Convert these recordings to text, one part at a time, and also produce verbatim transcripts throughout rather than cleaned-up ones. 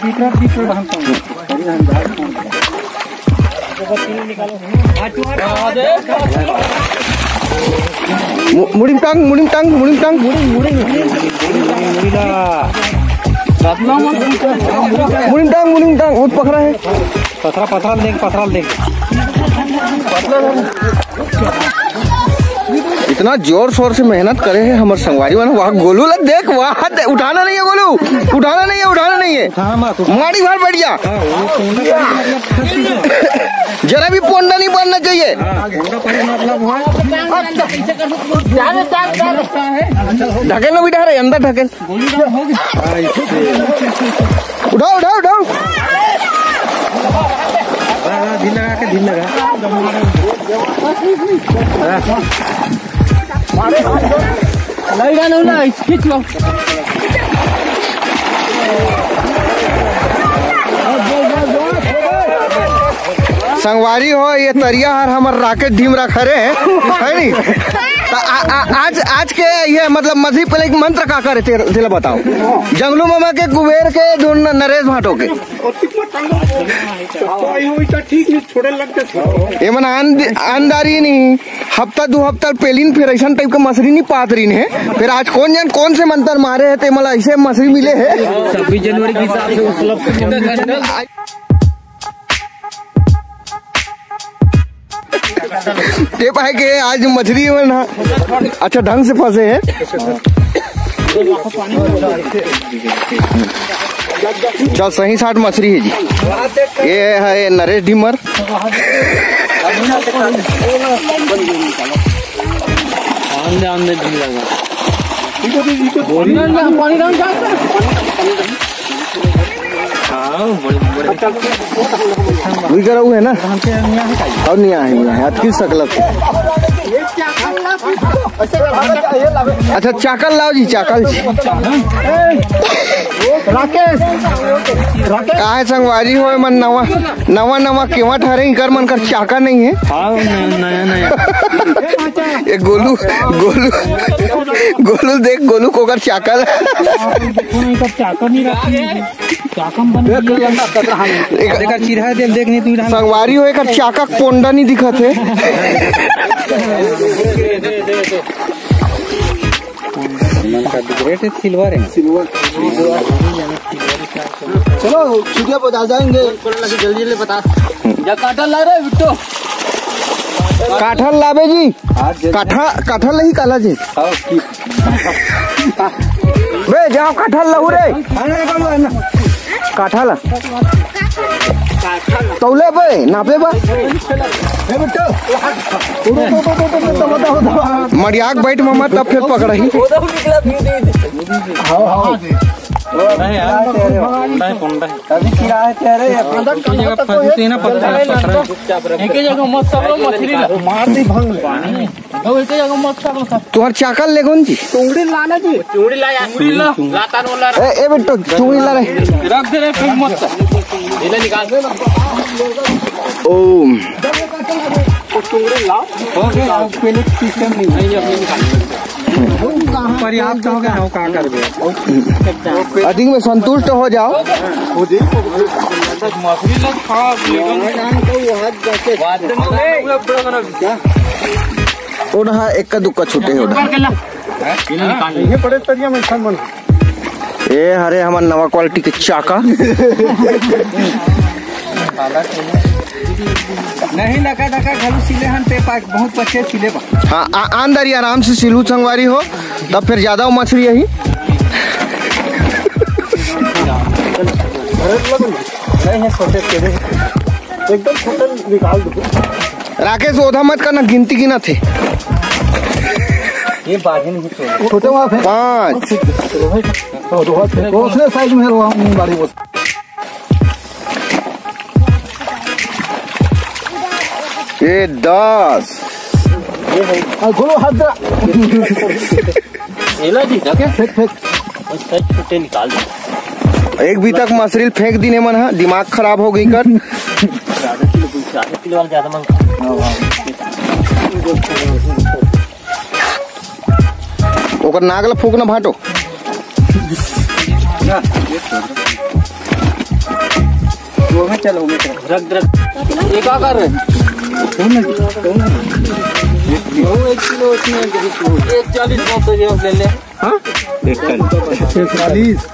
मु-, मुड़िम टांग, मुड़िम टांग, मुड़िम टांग। मुड़िम टांग, मुड़िम टांग, वो पकड़ा है। पथरा, पथरा देख, पथरा देख। इतना जोर शोर से मेहनत करे है हमर संगवारी मन। वाह गोलू ला देख, वाह दे-, उठाना नहीं है गोलू, उठाना नहीं है, उठाना नहीं है। माड़ी भर बैठ गया। जरा भी पोंडा नहीं बनना चाहिए। ढकेल ना बेटा, अरे अंदर ढकेल। उठाओ, उठाओ, उठाओ। ढील लगा के, ढील लगा। नहीं, नहीं, नहीं, खींच लो। संगवारी हो, ये तरिया हर हमर राकेश ढीमरा खरे है, है नी? त आ, आ, आज, आज के ये मतलब मछरी पकड़े के मंत्र का करे ते-, तेला बताओ। जंगलू मामा के, कुबेर के, धुन नरेश भाटो के। ठीक नहीं, छोड़े लग गए। ये मन आन-, आनदारी नहीं, हफ्ता दू हफ्ता पेलिन, फिर ऐसा टाइप के मछरी नहीं पात रही है। फिर आज कौन जान कौन से मंत्र मारे है, ते मला ऐसे मछरी मिले है। छब्बीस जनवरी के हिसाब से उपलब्ध। ते पाए के आज मछरी मन ह अच्छा ढंग से फंसे है। चल, सही साठ मछरी है जी। ये है नरेश ढीमर। आंदे, आंदे ढील लगा। बोलना ना, पानी डाल, डाल। हाँ, बड़े, बड़े। वही करा हुआ है ना? और नहीं आए, नहीं आए। अतकी सकलत। अच्छा, चाकल लाओ जी, चाकल जी। राकेश, राकेश। का है संगवारी हो, मन नवा, नवा, नवा केवा ठहरे, इकर मन कर चाका नहीं है। हाँ, नया, नया, नया। ये गोलू, गोलू, गोलू देख, गोलू कोकर चाकल। चाकल नहीं रखती। चाकम बन गई है। एक देखा चिरहा दे, देख नहीं तू इधर। संगवारी हो, एकर चाका के पोंडा नहीं दिखत है। मन का ग्रेट सिल्वर है। चलो, सूर्या पे आ जाएंगे। जल्दी जल्दी बता। या काटल ला रहे बिट्टू। काठल लाबे जी। काठा, काठल नहीं काला जी। बे, जाओ काठल लहू रे। काठल। तौले बे, नापे बा। मड़ियाक बैठ मामा, तब फिर पकड़ही। हाँ, हाँ। नहीं यार, नहीं, नहीं। अभी किराया कह रहे हैं। एक ही जगह फंसी थी ना, पत्थर, पत्थर। एक ही जगह मत सब लोग मछली ला। मार दी भंग ले। दो एक ही जगह मत सब लोग। तुम्हार चाकल ले कौन जी? चुंगड़ी लाना जी। चुंगड़ी ला यार। चुंगड़ी ला। लाता नो ला। ए, ए बेटो, चुंगड़ी ला रे। रख दे रे, फिर मत। इधर निकाल दे ना। ओम। वो चुंगड़ी लाओ। हो गया, पहले सिस्टम नहीं। नहीं, अपने निकाल। पर्याप्त हो गया, हो का करबे। अधिक में संतुष्ट हो जाओ। ओढ़ा एक का दुक्का छूटे ओढ़ा। ये बड़े तरिया में छन बन। ए हरे हमर नवा क्वालिटी के चाका। नहीं लगा धका घलू सिले हन पे पाक बहुत पचे सिले बा। हाँ, आ, आंदर ही आराम से सिलू संगवारी हो, तब फिर ज्यादा मछली यही। नहीं है, छोटे तेरे एकदम छोटे निकाल दो। राकेश, ओधा मत करना, गिनती गिना थे। ये बारह नहीं छोटे। छोटे वहाँ पे पाँच। तो दो हाथ फेंको, उसने साइड में रहो, हम बारी वो। ये दस। और घुलो हाथ जरा। ये ला जी, क्या? फेंक, फेंक। बस फेंक, छुट्टे निकाल दे। एक भी तक मछली फेंक दीने मन हा, दिमाग खराब हो गई कर। आधा किलो, आधा किलो वाला ज्यादा मंगा। ओकर नाक ला फूक ना भाटो। वो में चलो, वो में चलो। रख, रख। ये का कर रहे हैं? वो में, वो में। वो एक किलो उसमें दे दो। एक चालीस पाँच सौ जो ले ले। हाँ? एक चालीस। एक चालीस।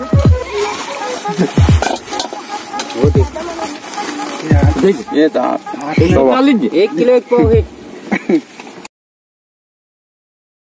देख, ये तो आप। एक चालीस। एक किलो एक पाव है।